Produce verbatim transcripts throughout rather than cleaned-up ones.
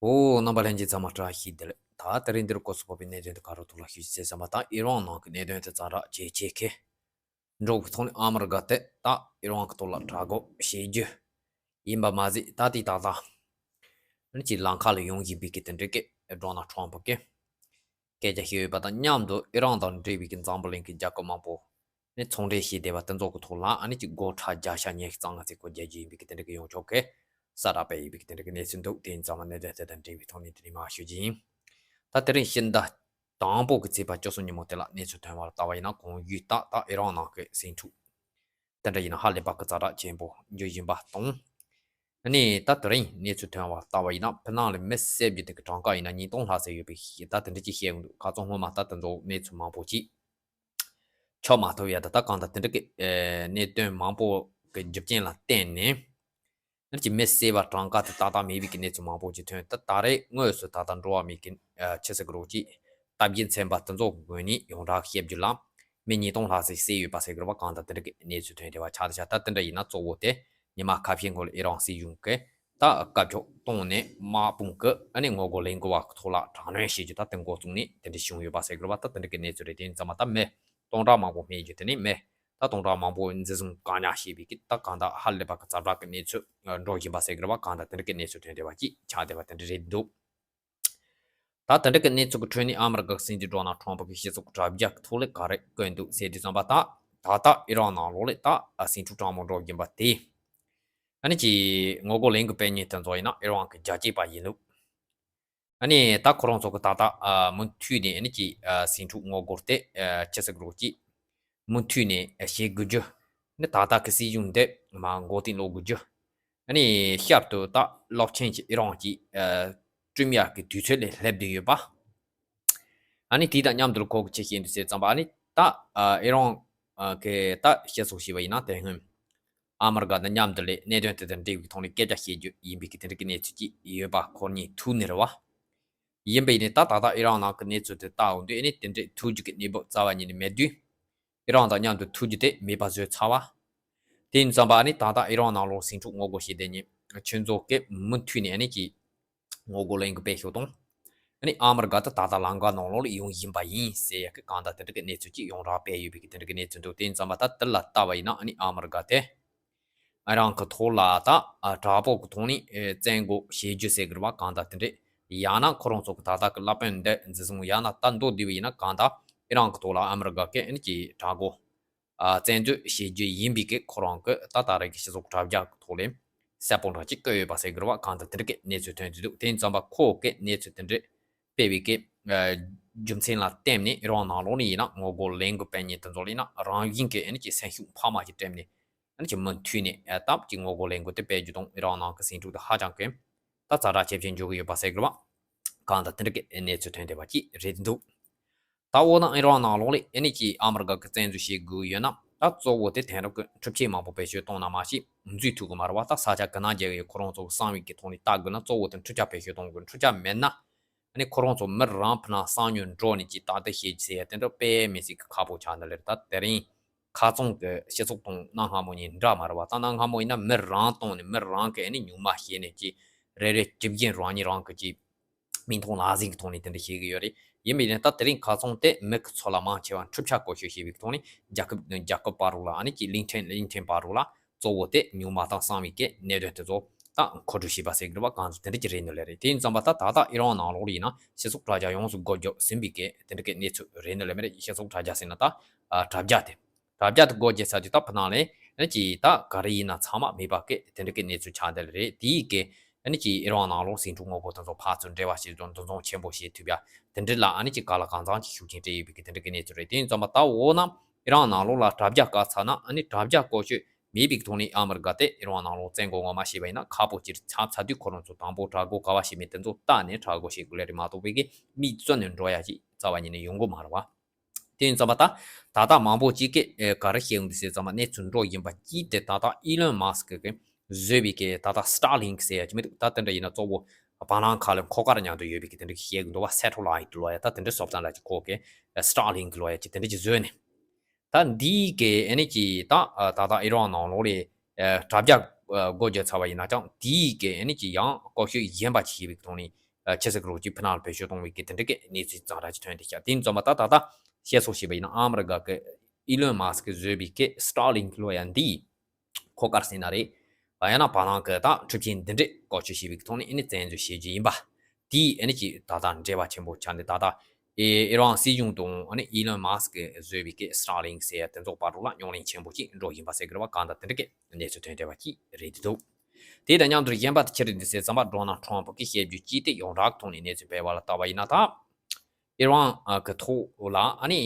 ཨོ། རྣམ་པ་ལྷན་རྒྱས་ཚང་མ་བཀྲ་ཤིས་བདེ་ལེགས། ད་དེ་རིང་འདིར་སྐོར་སོགས་པའི་གནད་དོན་དེ་ག་རོ་ཐོག་ལ་ཤུགས་ཆེ་ཟམ་པ་དང་ཨི་རན་ནང་གི་གནད་དོན་དེ་ཙམ་ར་ཇེ་ཆེ་ཁེ་འགྲོ་གི་ཐོག་ནས་ཨ་མི་རི་ཀ་དེ་ད་ཨི་རན་གི་ཐོག་ལ་དྲག་རྒོལ་བྱེད་རྒྱུ་ཡིན་པ་མ་ཟད། ད་དེ་ད་ད་ནི་ཅིག་ལམ་ཁ་ལ་ཡོང་བཞིན་པའི་གི་དེ་འདྲ་གི་ཌོ་ནལ་ཊམ་པ་གི་སྐད་ཆ་བཤད་ཡོད་པ་དང་མཉམ་དུ་ཨི་རན་དང་འབྲེལ་བའི་གི་འཛམ་བུ་གླིང་གི་རྒྱལ་ཁབ་མང་པོ་ནས་ཚོང་འབྲེལ་བྱས་བསྡད་པ་དེ་ཚོ་གི་ཐོག་ལ་ཨ་ནི་ཅིག་སྒོ་ཁྲལ་བརྒྱ་ཆ་ཉི་ཤུ་རྩ་ལྔ་ཙམ་སྐོར་རྒྱག་རྒྱུ་ཡིན་པའི་གི་དེ་འདྲ་གི་ཡོངས་ཁྱབ་གི་གསལ་བསྒྲགས་སྤེལ་ཡོད་པའི་གི་དེ་འདྲ་གི་གནས་ཚུལ་འདུག་དེ་ཡིན་ཙང་མ་གནད་དོན་དེ་དང་འབྲེལ་བའི་ཐོག་ནས་དེ་རིང་མར་ཞུ་རྒྱུ་ཡིན། ད་དེ་རིང་ཕྱི་ཟླ་དང་པོ་གི་ཚེས་པ་བཅུ་གསུམ་ཉིན་མོ་དེ་ལ་གནས་ཚུལ་ཐོན་པར་ལྟ་བ་ཡིན་ན། གོང་ཞུས་ལྟར་ད་ཨི་རན་ནང་གི་ཟིང་འཁྲུག་དེ་འདྲ་ཡིན་ན་ཧ་ལས་པ་གི་ཛ་དྲག་ཆེན་པོ་འགྱུར་བཞིན་པ་དང་། ཨ་ནི་ད་དེ་རིང་གནས་ཚུལ་ཐོན་པར་ལྟ་བ་ཡིན་ན། ཕྱི་ནང་ལ་མི་བསད་རྒྱུ་དེ་གི་གྲངས་ཀ་ཡིན་ན་ཉིས་སྟོང་ལྷག་ཙམ་ཡོད་པའི་ད་དེ་འདྲ་ཅིག་བཤད་ཡོང་འདུག་ཁ་སང་སྔོན་མ་ད་དེ་ཚོ་གནས་ཚུལ་མང་པོ་ཅིག་ཆགས་མ་ཐུབ་ཡ། ད་ད་གང་ལྟར་དེ་འདྲ་གི་ཨེ་གནད་དོན་མང་པོ་གི་རྒྱུ་རྐྱེན་ལ་བརྟེན་ནས། ཨ་ནི་ཅིག་མི་བསད་པ་གྲངས་ཀ་དེ་ཏག་ཏག་མེད་པའི་གི་གནས་ཚུལ་མང་པོ་ཅིག་ཐོན། ད་ད་རེས་དངོས་སུ་ད་ལྟ་འགྲོ་བ་མིའི་གི་ཨ་ཆི་ཟེར་གི་རོགས་ཅིག་སྟབས་ཀྱིས་མཚོན་པ་དེ་ཚོ་གི་སྒོ་ནས་ཡོངས་གྲགས་བཤད་རྒྱུ་ལ། མི་ཉིས་སྟོང་ལྷག་ཙམ་བསད་ཡོད་པ་ཟེར་གི་རེད་པ། གང་ལྟར་དེ་འདྲ་གི་གནས་ཚུལ་ཐོན་བསྡད་པ་ཆགས་བསྡད་ཤག་ད་དེ་འདྲ་ཡིན་ན་གཙོ་བོ་དེ་ཉི་མ་ཁ་ཤས་སྔོན་ལ་ཨི་རན་སྲིད་གཞུང་གིས་ད་བཀའ་ཤོག་བཏང་ནས་དམག་དཔུང་གི་ཨ་ནི་ངོ་རྒོལ་ལས་འགུལ་བ་གི་ཐོག་ལ་དྲག་གནོན་བྱེད་རྒྱུ་ད་དེ་འགོ་བཙུགས་ནས་དེ་འདྲ་བྱུང་ཡོད་པ་ཟེར་གི་རེད་པ། ད་དེ་འདྲ་གི་གནས་ཚུལ་རེད། དེ་ཡིན་ཙང་མ་ད་མི་སྟོང་ཕྲག་མང་པོ་རྨས་རྒྱུ་དེ་ནས་མི་ད་སྟོང་ཕྲག་མང་པོ་འཛིན་བཟུང་བཀག་ཉར་བྱས་པའི་གི་ད་གང་ལྟར་ཧ་ལས་པ་གི་ཛ་དྲག་གི་གནས་ཚུལ་འགྲོ་བཞིན་པ་ཟེར་གི་རེད་པ། གང་ལྟར་དེ་འདྲ་གི་གནས་ཚུལ་ཐོན་བསྡད་པ་ཅིག་ཆགས་བསྡད་པ་དེ་འདྲ་རེད་འདུག་ད་དེ་འདྲ་གི་གནས་ཚུལ་གྱི་ཁྲོད་ནས་ཨ་མི་རི་ཀ་གི་སྲིད་འཛིན་ཌོ་ནལ་ཊམ་པ་གིས་སྤྱི་ཚོགས་དྲ་རྒྱ་གི་ཐོག་ལ་ག་རེ་བཀོད་འདུག་ཟེར་དུས་ཙམ་པ། ད་ད་ལྟ་ཨི་རན་ནང་ལོགས་ལ་ད་ཟིང་འཁྲུག་གྲང་མོ་འགྲོ་བཞིན་པ་དེ། ཨ་ནི་ཅིག་ངོ་རྒོལ་ལས་འགུལ་སྤེལ་མཁན་དེ་ཚོ་ཡིན་ན་ཨི་རན་གྱི་རྒྱལ་གཅེས་པ་ཡིན་ནོ། ཨ་ནི་ད་ཁོ་རང་ཚོ་གི་ད་ལྟ་ཨ་མུ་མཐུད་ནས་ཨ་ནི་ཅིག་ཨ་ཟིང་འཁྲུག་ངོ་རྒོལ་དེ་ཨ་ཅི་ཟེར་དགོས་ཀྱི། མུ་མཐུད་ནས་ཨ་བྱེད་དགོས་རྒྱུ། ཨ་ནི་ད་ལྟ་གི་སྲིད་གཞུང་འདི་མར་མགོ་རྟིང་སློག་དགོས་རྒྱུ། ཨ་ནི་ཤར་དུ་ད་རླབས་ཆེན་གྱི་ཨི་རན་གྱི་ཨ་ཀྲུང་དབྱང་གི་དུས་ཚོད་ལ་སླེབས་བསྡད་ཡོད་པ། ཨ་ནི་དེ་དང་མཉམ་དུ་ཁོ་གིས་ཅི་བཤད་འདུག་ཟེར་ཙམ་པ། ཨ་ནི་ད་ཨ་ཨི་རན་ཨ་གི་ད་སྤྱི་ཚོགས་ཞེས་པ་ཡིན་ན་དེ་སྔོན་ཨ་མི་རི་ཀ་དང་མཉམ་དུ་ལས་གནད་དོན་དེ་དང་འབྲེལ་བའི་ཐོག་ནས་སྐད་ཆ་བཤད་རྒྱུ་ཡིན་པའི་གི་དེ་འདྲ་གི་གནས་ཚུལ་ཅིག་ཡོད་པ་ཁོ་གཉིས་ཐུག་ནི་རེད་བ། ཡིན་པ་ཡིན་ནའི་ད་ད་ལྟ་ཨི་རན་ནང་གི་གནས་ཚུལ་དེ་ལྟ་འོང་དུས། ཨ་ནི་དེ་འདྲའི་ཐུག་རྒྱུ་གི་གནས་བབ་རྩ་བ་ཉིད་ནས་མེད་དུས། ཨི་རན་དང་མཉམ་དུ་ཐུག་རྒྱུ་དེ་མེད་པ་བཟོས་ཚར་བ། དེ་ཡིན་ཙམ་པ་ཨ་ནི་ད་ལྟ་ཨི་རན་ནང་ལོགས་ཟིང་འཁྲུག་ངོ་རྒོལ་བྱེད་བསྡད་མཁན་ཁྱོད་ཚོ་གིས་མུ་མཐུད་ནས་ཨ་ནི་ཅིག་ངོ་རྒོལ་ལས་འགུལ་སྤེལ་ཤོག་དང་། ཨ་ནི་ཨ་མི་རི་ཀ་ད་ད་ལྟ་ལམ་ཁ་ནང་ལོགས་ལ་ཡོང་བཞིན་པ་ཡིན་ཟེར་ཡག་གི་གང་ལྟར་དེ་འདྲ་གི་གནས་ཚུལ་ཅིག་ཡོངས་གྲགས་སྤེལ་ཡོད་པའི་གི་དེ་འདྲ་གི་གནས་ཚུལ་འདུག་དེ་ཡིན་ཙམ་པ་ད་དེ་ལ་ལྟ་བ་ཡིན་ན། ཨ་ནི་ཨ་མི་རི་ཀ་དེ་ཨི་རན་གི་ཐོག་ལ་ད་ཨ་དྲག་པོ་གི་ཐོག་ནས་ཨེ་བཙན་རྒོལ་བྱེད་རྒྱུ་ཟེར་གི་རེད་བ། གང་ལྟར་དེ་འདྲ་ཡང་ན་ཁོ་རང་ཚོ་གི་ད་ལྟ་གི་བླ་དཔོན་འདི་འཛིན་བཟུང་ཡང་ན་ད་མདོ་བསྡུས་པ་ཡིན་ན། གང་ལྟར་ཨི་རན་གི་ཐོག་ལ་ཨ་མི་རི་ཀ་གིས་ཨ་ནི་ཅིག་དྲག་རྒོལ་ཨ་བཙན་འཛུལ་བྱེད་རྒྱུ་ཡིན་པའི་གི་ཁོ་རང་གི་ད་ད་རེས་ཀྱི་སྤྱི་ཚོགས་དྲ་རྒྱ་གི་ཐོག་ལས་གསལ་པོ་འདྲ་ཅིག་བཀོད་ཡོད་པ་ཟེར་གི་རེད་བ། གང་ལྟར་དེ་འདྲ་གི་གནས་ཚུལ་ཐོན་གྱི་འདུག་དེ་ཡིན་ཙམ་པ་ཁོ་གིས་གནས་ཚུལ་དེ་འདྲ་སྤེལ་བའི་གི་ཨ་རྒྱུ་མཚན་ལ་བརྟེན་ནས་ཨི་རན་ནང་ལོགས་ནས་ཡིན་ན་ངོ་རྒོལ་ལས་འགུལ་སྤེལ་མཁན་དེ་ཚོ་ལ་ཡིན་ན་རང་བཞིན་གྱི་ཨ་ནི་ཅིག་སེམས་ཤུགས་འཕར་མ་ཅིག་སྤྲད་ནས། ཨ་ནི་ཅིག་མུ་མཐུད་ནས་ཨ་སྟབས་ཀྱིས་ངོ་རྒོལ་ལས་འགུལ་དེ་སྤེལ་རྒྱུ་དང་། ཨི་རན་ནང་གི་ཟིང་འཁྲུག་དེ་ཧ་ཅང་གི་ད་ཛ་དྲག་ཇེ་ཆེར་འགྲོ་གི་ཡོད་པ་ཟེར་གི་རེད་བ། གང་ལྟར་དེ་འདྲ་གི་གནས་ཚུལ་ཐོན་བསྡད་པ་ཅིག་རེད་འདུག་ད་འོ་ན་ཨི་རན་ནང་ལོགས་ལ་ཨ་ནི་ཅིག་ཨ་མི་རི་ཀ་གིས་བཙན་འཛུལ་བྱེད་དགོས་ཡོད་ན། ད་གཙོ་བོ་དེ་དེང་རབས་ཀྱི་འཕྲུལ་ཆས་མང་པོ་བེད་སྤྱོད་གཏོང་ན་མ་གཞི་འཛུལ་ཐུབ་གི་མ་རེད་བ། ད་ས་ཆ་གི་ནང་རྒྱལ་ཡོད་ཁོ་རང་ཚོ་གི་གསང་བའི་གི་ཐོག་ནས་ལྟ་དགོས་ན་གཙོ་བོ་དེ་འཕྲུལ་ཆས་བེད་སྤྱོད་གཏོང་དགོས། འཕྲུལ་ཆས་མེད་ན་ཨ་ནི་ཁོ་རང་ཚོ་མི་རང་ཕུ་ན་གསང་ཉུལ་འགྲོ་ནས་ཅིག་ཏག་ཏག་བྱེད་ཟེར་ཡ་དེ་འདྲ་དཔེ་མི་སྲིད་གི་ཁག་པོ་ཆགས་འདི་ལེར། ད་དེ་རིང་ཁ་སང་གི་སྤྱི་ཚོགས་དང་གནའ་སྔ་མོ་གཉིས་འདྲ་མ་རེད་བ། ད་གནའ་སྔ་མོ་ཡིན་ན་མི་རང་བཏང་ནས་མི་རང་གི་ཨ་ནི་ཉུང་མ་བྱས་ནས་ཅིག་རེ་རེ་ཇི་བཞིན་རང་ཉིད་རང་གི་ཅིག་མིག་མཐོང་ལག་ཟིན་གྱི་ཐོག་ནས་དེ་འདྲ་བྱེད་གི་ཡོད་རེད། ཡིན་པ་ཡིན་ན་ད་དེ་རིང་ཁ་སང་དེ་མི་གི་ཚོ་ལ་མང་ཆེ་བ་འཕྲུལ་ཆས་བཀོལ་སྤྱོད་བྱེད་པའི་ཐོག་ནས་རྒྱལ་ཁབ་དང་རྒྱལ་ཁབ་བར་རུ་ལ་ཨ་ནི་ཅིག་གླིང་ཕྲན་གླིང་ཕྲན་བར་རུ་ལ་གཙོ་བོ་དེ་ཉུང་མ་དང་གསང་བའི་གི་གནད་དོན་དེ་ཚོ་ད་མཁོ་སྤྲོད་བྱས་པ་ཟེར་གི་རེད་བ། གང་ཚོ་དེ་འདྲ་ཅིག་རེད་འདུག་ལེ་རེད། དེ་ཡིན་ཙམ་པ་ད་ད་ལྟ་ཨི་རན་ནང་ལོགས་ལ་ཡིན་ན་སྤྱི་ཚོགས་དྲ་རྒྱ་ཡོངས་སུ་སྒོ་རྒྱག་ཟིན་པའི་གི་དེ་འདྲ་གི་གནས་ཚུལ་རེད་འདུག་ལེ། མི་རེད། སྤྱི་ཚོགས་དྲ་རྒྱ་ཟེར་ན་ད་ཨ་དྲ་རྒྱ་དེ། དྲ་རྒྱ་དེ་སྒོ་འབྱེད་ཚར་དུས་ད་ཕུ་ནང་ལས་ཨ་ནི་ཅིག་ད་ག་རེ་ཡིན་ན་ཚང་མ་མེད་པ་གི་དེ་འདྲ་གི་གནས་ཚུལ་ཆགས་བསྡད་ལེ་རེད། དེ་ཡི་གི་ཨ་ནི་ཅིག་ཨི་རན་ནང་ལོགས་ཟིང་འཁྲུག་ངོ་རྒོལ་དེ་ཚོ་ཕར་ཚུར་འབྲེལ་བ་བྱེད་རྒྱུ་འདུ་འཛོམས་ཆེན་པོ་བྱེད་ཐུབ་ཡ་དེ་འདྲ་ལ་ཨ་ནི་ཅིག་ག་ལ་གང་འཚམ་ཅིག་ཤུགས་རྐྱེན་སྤྲད་ཡོད་པའི་གི་དེ་འདྲ་གི་གནས་ཚུལ་རེད། དེ་ཡིན་ཙམ་པ་ད་འོ་ན་ཨི་རན་ནང་ལོགས་ལ་དྲ་རྒྱ་བཀག་ཚར་ན། ཨ་ནི་དྲ་རྒྱ་བཀོལ་སྤྱོད་མེད་པའི་ཐོག་ནས་ཨ་མི་རི་ཀ་དེ་ཨི་རན་ནང་ལོགས་བཙན་རྒོལ་ངོ་མ་བྱས་པ་ཡིན་ན་ཁག་པོ་ཅིག་ཆགས་ཚར་དུས་ཁོ་རང་ཚོ་དང་པོ་དྲག་རྒོལ་ག་བ་བྱེད་མིན་དེ་ཚོ་ལྟ་ནས་དྲག་རྒོལ་བྱེད་དགོས་ལེ་རེད་མ་གཏོགས་པའི་གི་མིག་བཙུམ་ནས་འགྲོ་ཡ་ཅིག་རྩ་བ་ཉིད་ནས་ཡོང་གི་མ་རེད་བ། དེ་ཡིན་ཙམ་པ་ད་ད་ལྟ་མང་པོ་ཅིག་གིས་ཨེ་ག་རེ་བཤད་ཡོང་འདུག་ཟེར་ཙམ་པ་གནས་ཚུལ་འགྲོ་བཞིན་པ་གཅིག་དེ་ད་ལྟ་ཨི་ལོན་མཱ་སི་ཀི་གིས་བཟོས་པའི་གི་ད་ལྟ་སི་ཊར་ལིང་ཟེར་ཡ་ཅིག་མི་འདུག་ད་དེ་འདྲ་ཡིན་ན་གཙོ་བོ་བ་ལང་ཁ་ལ་འཁོར་སྐར་མཉམ་དུ་ཡོད་པའི་གི་དེ་འདྲ་གི་བཤད་གི་འདུག་བ། སེ་ཊེ་ལའིཊ་ལོ་ཡ་ད་དེ་འདྲ་བཟོ་སྟངས་ལ་ཅིག་ཁོ་གི་སི་ཊར་ལིང་ལོ་ཡ་ཅིག་དེ་འདྲ་ཅིག་བཟོས་ནས། ད་འདིའི་གི་ཨ་ནི་ཅིག་ད་ད་ལྟ་ཨི་རན་ནང་ལོགས་ལ་ཨ་དྲ་རྒྱ་ཨ་སྒོ་བརྒྱབ་ཚར་བ་ཡིན་ན་ཀྱང་དེའི་གི་ཨ་ནི་ཅིག་ཡང་བཀོལ་སྤྱོད་གཞན་པ་ཅིག་བྱེད་པའི་ཐོག་ནས་ ཆི་ཟེར་གི་རོགས་ཀྱི་ཕི་ནང་ལ་བེད་སྤྱོད་གཏོང་བའི་གི་དེ་འདྲ་གི་གནས་ཚུལ་ཙང་ར་ཅིག་ཐོན་ཏེ་ཤག་དེ་ཡིན་ཙང་མ་ད་ད་ལྟ་བཤད་སོགས་བྱས་པ་ཡིན་ན་ཨ་མི་རི་ཀ་གི་ཨི་ལོན་མཱ་སི་ཀི་བཟོས་པའི་གི་སི་ཊར་ལིང་ལོ་ཡ་འདི་ཁོ་གར་སེ་ན་རེད། ཡང་ན་བ་ལང་གི་ད་འཕྲུལ་ཆས་འདི་འདྲས་བཀོལ་སྤྱོད་བྱས་པའི་ཐོག་ནས་ཨ་ནི་བཙན་འཛུལ་བྱེད་རྒྱུ་ཡིན་པ། དེས་ཨ་ནི་ཅིག་ད་ལྟ་འབྲེལ་བ་ཆེན་པོ་ཆགས་ནས་ད་ལྟ་ཨེ་ཨི་རན་སྲིད་གཞུང་དང་ཨ་ནི་ཨི་ལོན་མཱ་སི་ཀི་བཟོས་པའི་གི་སི་ཊར་ལིང་ཟེར་ཡ་དེ་ཚོ་བར་དུ་ལ་རྙོག་གླེང་ཆེན་པོ་ཅིག་འགྲོ་བཞིན་པ་ཟེར་གི་རེད་བ། གང་ལྟར་དེ་འདྲ་གི་གནས་ཚུལ་ཐོན་བསྡད་པ་ཅིག་རེད་འདུག་དེ་དང་མཉམ་དུ་གཞན་པ་དེ་ཅི་རེད་འདུག་ཟེར་ཙམ་པ་ཌོ་ནལ་ཊམ་ཕུ་གིས་བཤད་རྒྱུ་ཅིག་དེ་ཡོངས་གྲགས་ཐོག་ནས་གནས་ཚུལ་སྤེལ་བ་ལ་ལྟ་བ་ཡིན་ན་ད། ཨི་རན་གི་ཐོག་ལ་ཨ་ནི་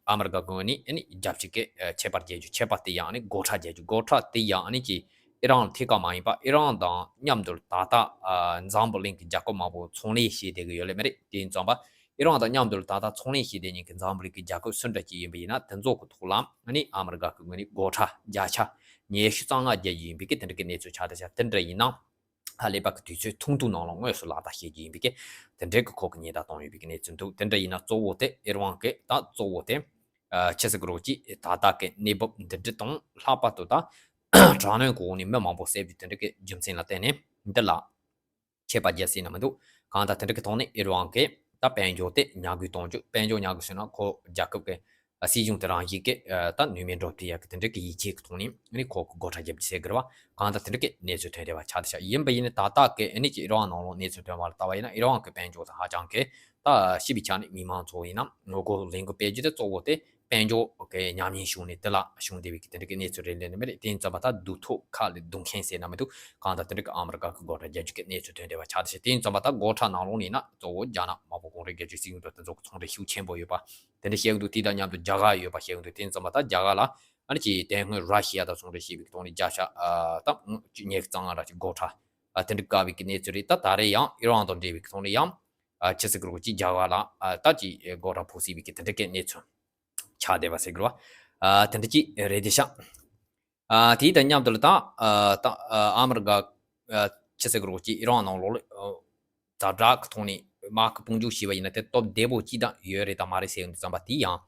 ཨ་མི་རི་ཀ་གི་ནི་ཨ་ནི་རྒྱབ་ཕྱི་གི་ཆད་པ་རྒྱག་རྒྱུ། ཆད་པ་དེ་ཡང་ཨ་ནི་སྒོ་ཁྲལ་རྒྱག་རྒྱུ། སྒོ་ཁྲལ་དེ་ཡང་ཨ་ནི་ཅི་ཨི་རན་ཐད་ཀར་མ་ཡིན་པ་ཨི་རན་དང་མཉམ་དུ་ད་ལྟ་འཛམ་བུ་གླིང་གི་རྒྱལ་ཁབ་མང་པོ་ཚོང་ལས་བྱེད་བསྡད་གི་ཡོད་ལེ་མ་རེད། དེ་ཡིན་ཙང་པ་ཨི་རན་དང་མཉམ་དུ་ད་ལྟ་ཚོང་ལས་བྱེད་བསྡད་མཁན་གི་འཛམ་བུ་གླིང་གི་རྒྱལ་ཁབ་སུ་འདྲ་ཅིག་ཡིན་པ་ཡིན་ན་དེ་ཚོ་གི་ཐོག་ལ་ཨ་ནི་ཨ་མི་རི་ཀ་གི་ངོས་ནས་སྒོ་ཁྲལ་བརྒྱ་ཆ་ཉི་ཤུ་རྩ་ལྔ་རྒྱག་རྒྱུ་ཡིན་པའི་གི་དེ་འདྲ་གི་གནས་ཚུལ་ཆགས་བསྡད་ཤག་དེ་འདྲ་ཡིན་ན། ཧ་ལས་པ་གི་དུས་ཚོད་ཐུང་ཐུང་ནང་ལ་དངོས་སུ་ལག་བསྟར་བྱེད་རྒྱུ་ཡིན་པའི་གི་དེ་འདྲའི་གི་ཁོ་གི་ཉེན་བརྡ་བཏང་ཡོད་པའི་གི་གནས་ཚུལ་འདུག་དེ་འདྲ་ཡིན་ན་གཙོ་བོ་དེ་ཨི་རན་གི་ད་གཙོ་བོ་དེ་ཆི་ཟེར་གི་རོགས་ཀྱིས་ད་ལྟ་གི་གནས་བབ་འདི་འདྲ་དང་ལྷག་པར་དུ་ད་དྲག་གནོན་གོ་ནས་མི་མང་པོ་བསད་པའི་དེ་འདྲ་གི་རྒྱུ་མཚན་ལ་བརྟེན་ནས་འདི་ལ་ཆད་པ་བརྒྱབ་ཟིན་ན་མི་འདུག་གང་ལྟར་དེ་འདྲ་གི་ཐོག་ནས་ཨི་རན་གི་ད་དཔལ་འབྱོར་དེ་ཉམས་རྒུད་གཏོང་རྒྱུ། དཔལ་འབྱོར་ཉམས་རྒུད་ཟེར་ན་ཁོ་རྒྱལ་ཁབ་གི་སྲིད་གཞུང་དེ་རང་བཞིན་གྱི་ད་ནུས་མེད་འགྲོ་ཐུབ་ཡག་གི་དེ་འདྲ་གི་ཡིད་ཆེས་ཀྱི་ཐོག་ནས་ནི་ཁོ་གི་སྒོ་ཁྲལ་བརྒྱབ་རྒྱུ་ཟེར་གི་རེད་བ། གང་ལྟར་དེ་འདྲ་གི་གནས་ཚུལ་ཐོན་བསྡད་པ་ཆགས་བསྡད་ཤག་ཡིན་པ་ཡིན་ན་ད་ལྟ་གི་ཨ་ནི་ཅི་ཨི་རན་ནང་ལོགས་གནས་ཚུལ་ཐོན་པ་ལ་ལྟ་བ་ཡིན་ན་ཨི་རན་གི་དཔལ་འབྱོར་དེ་ཧ་ཅང་གི་ད་སྤྱི་པའི་ཆ་ནས་མི་མང་ཚོ་ཡིན་ན་ངོ་རྒོལ་ལས་འགུལ་སྤེལ་རྒྱུ་དེ་གཙོ་བོ་དེ་དཔལ་འབྱོར་གི་ཉམས་ཉེན་བྱུང་ནས་དེ་ལ་བྱུང་བསྡད་པའི་གི་དེ་འདྲ་གི་གནས་ཚུལ་རེད་ལབ་ནི་མ་རེད། དེ་ཡིན་ཙང་མ་ད་འདུ་ཐོག་ཁ་ལ་རྡུང་མཁན་ཟེར་ན་མི་འདུག་གང་ལྟར་དེ་འདྲ་གི་ཨ་མི་རི་ཀ་གི་སྒོ་ཁྲལ་རྒྱག་རྒྱུ་གི་གནས་ཚུལ་ཐོན་བསྡད་པ་ཆགས་བསྡད་ཤག་དེ་ཡིན་ཙང་མ་ད་སྒོ་ཁྲལ་ནང་ལོགས་ནས་ཡིན་ན་གཙོ་བོ་རྒྱ་ནག་དམར་པོ་གོང་རིམ་རྒྱལ་སྤྱིའི་སྲིད་གཞུང་དང་དེ་ཚོ་གི་ཚོང་འབྲེལ་ཤུགས་ཆེན་པོ་ཡོད་པ། དེ་འདྲ་བཤད་ཀྱི་འདུག་དེ་དང་མཉམ་དུ་རྒྱ་གར་ཡོད་པ་བཤད་ཀྱི་འདུག་དེ་ཙམ་པ་ད་རྒྱ་གར་ལ་ཨ་ནི་ཅིག་དེ་སྔོན་ར་ཤི་ཡ་དང་ཚོང་འབྲེལ་བྱས་པའི་ཐོག་ནས་བརྒྱ་ཆ་ད་ཉི་ཤུ་རྩ་ལྔ་ར་ཅིག་སྒོ་ཁྲལ་དེ་འདྲ་བཀག་པའི་གི་གནས་ཚུལ་རེད། ད་ད་རེས་ཡང་ཨི་རན་དང་འབྲེལ་བའི་གི་ཐོག་ནས་ཡང་ཆི་ཟེར་གི་རེད་ཅིག་རྒྱ་གར་ལ་ད་ཅིག་སྒོ་ཁྲལ་ཕོག་སྲིད་པའི་གི་དེ་འདྲ་གི་གནས་ཚུལ་ཆགས་བསྡད་པ་ཟེར་གི་རེད་བ། དེ་འདྲ་ཅིག་རེད་དེ་ཤག་དེའི་དང་མཉམ་དུ་ལ་ད་ཨ་མི་རི་ཀ་ཆི་ཟེར་གི་རེད་ཅིག་ཨི་རན་ནང་ལོགས་ལ། ཛ་དྲག་གི་ཐོག་ནས་དམག་གི་དཔུང་འཇུག་བྱས་པ་ཡིན་ན་དེ་སྟོབས་བདེ་པོ་ཅིག་ད་ཡོད་རེད་དམ་མ་རེད་ཟེར་ཡོང་དུས་ཙམ་པ་དེ་ཡང་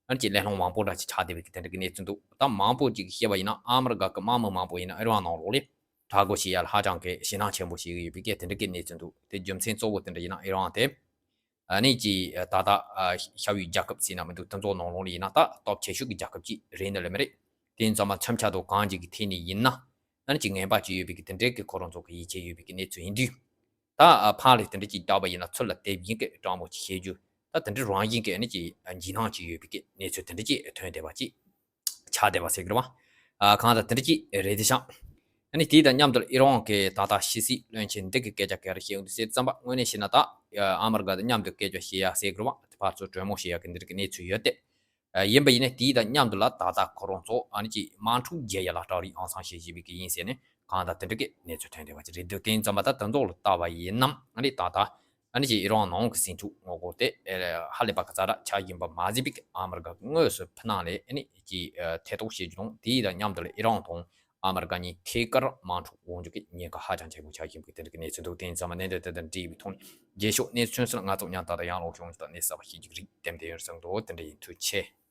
ཨ་ནི་ཅིག་གླེང་སློང་མང་པོ་འདྲ་ཅིག་ཆགས་བསྡད་པའི་གི་དེ་འདྲ་གི་གནས་ཚུལ་འདུག་ད་མང་པོ་ཅིག་གིས་བཤད་པ་ཡིན་ན་ཨ་མི་རི་ཀ་གི་དམག་མི་མང་པོ་ཡིན་ན་ཨི་རན་ནང་ལོགས་ལ་དྲག་རྒོལ་བྱེད་ཡ་ལ་ཧ་ཅང་གི་ཞེད་སྣང་ཆེན་པོ་བྱེད་ཀྱི་ཡོད་པའི་གི་དེ་འདྲ་གི་གནས་ཚུལ་འདུག་དེ་རྒྱུ་མཚན་གཙོ་བོ་དེ་འདྲ་ཡིན་ན་ཨི་རན་དེ་ཨ་ནི་ཅིག་ད་ལྟ་ཤར་པའི་རྒྱལ་ཁབ་ཟེར་ན་མི་འདུག་དེ་ཚོ་ནང་ལོགས་ལ་ཡིན་ན་ད་སྟོབས་ཆེ་ཤོས་ཀྱི་རྒྱལ་ཁབ་ཅིག་རེད་ནི་ལ་མི་རེད། དེ་ཡིན་ཙང་མ་མཚོན་ཆ་དང་གང་ཅིག་གི་ཐད་ནས་ཡིན་ན་ཨ་ནི་ཅིག་ངན་པ་ཅིག་ཡོད་པའི་གི་དེ་འདྲའི་གི་ཁོ་རང་ཚོ་གི་ཡིད་ཆེས་ཡོད་པའི་གི་གནས་ཚུལ་ཡིན་དུས། ད་ཕར་ལ་དེ་འདྲ་ཅིག་བལྟས་པ་ཡིན་ན་ཚུར་ལ་དེ་བཞིན་གི་སྤྲང་པོ་ཅིག་བྱེད་རྒྱུ། ད་དེ་འདྲའི་རང་བཞིན་གི་ཨ་ནི་ཅིག་འཇིགས་སྣང་ཅིག་ཡོད་པའི་གི་གནས་ཚུལ་དེ་འདྲ་ཅིག་ཐོན་བསྡད་པ་ཅིག་ཆགས་བསྡད་པ་ཟེར་གི་རེད་བ། གང་ལྟར་དེ་འདྲ་ཅིག་རེད་དེ་ཤག་ཨ་ནི་དེ་དང་མཉམ་དུ་ཨི་རན་གི་ད་ལྟ་ཕྱི་སྲིད་བློན་ཆེན་འདི་གི་སྐད་ཆ་ག་རེ་བཤད་ཡོང་དུས་ཟེར་ཙམ་པ་དངོས་གནས་བཤད་ན་ད་ཨ་མི་རི་ཀ་དང་མཉམ་དུ་སྐད་ཆ་བཤད་ཡ་ཟེར་གི་རེད་བ། དེ་ཕར་ཚུར་གྲོས་མོལ་བྱེད་ཡ་གི་འདི་འདྲ་གི་གནས་ཚུལ་ཡོད་དེ། ཡིན་པ་ཡིན་ན་དེའི་དང་མཉམ་དུ་ལ་ད་ལྟ་ཁོ་རང་ཚོ་ཨ་ནི་ཅིག་དམག་འཁྲུག་རྒྱག་ཡ་ལ་སྐྲག་རིགས་ཨང་སང་ཞེས་བྱས་པའི་གི་ཡིན་ཟེར་ནས་གང་ལྟར་དེ་འདྲ་གི་གནས་ཚུལ་ཐོན་བསྡད་པ་ཅིག་རེད་འདུག་དེ་ཡིན་ཙམ་པ་ད་དེ་ཚོ་ལ་ལྟ་བ་ཡིན་ནམ་ཨ་ནི་ད་ལྟ་ཨ་ནི་ཅིག་ཨི་རན་ནང་གི་ཟིང་འཁྲུག་ངོ་རྒོལ་དེ་ཧ་ལས་པ་གི་ཛ་དྲག་ཆགས་བཞིན་པ་མ་ཟད་པའི་གི་ཨ་མི་རི་ཀ་གི་དངོས་སུ་ཕུ་ནང་ལ་ཨ་ནི་ཅིག་ཐེ་གཏོགས་བྱེད་རྒྱུ་དང་དེའི་དང་མཉམ་དུ་ལ་ཨི་རན་དང་ཨ་མི་རི་ཀ་གཉིས་ཐད་ཀར་དམག་འཁྲུག་འོང་རྒྱུ་གི་ཉེན་ཁ་ཧ་ཅང་ཆེན་པོ་ཆགས་བཞིན་པའི་དེ་འདྲ་གི་གནས་ཚུལ་འདུག་དེ་ཡིན་ཙམ་པ་གནད་དོན་དེ་དང་འབྲེལ་བའི་ཐོག་ནས་རྗེས་ཕྱོགས་གནས་ཚུལ་སོགས་ང་ཚོ་མཉམ་དུ་ད་ལྟ་ཡང་ལོག་བྱུང་ད་གནས་གསར་པ་ཤེས་རྒྱུ་རིགས་ཏན་ཏན་ཡོད་བསམ་འདུག་དེ་འདྲ་ཡིན། ཐུགས་རྗེ་ཆེ།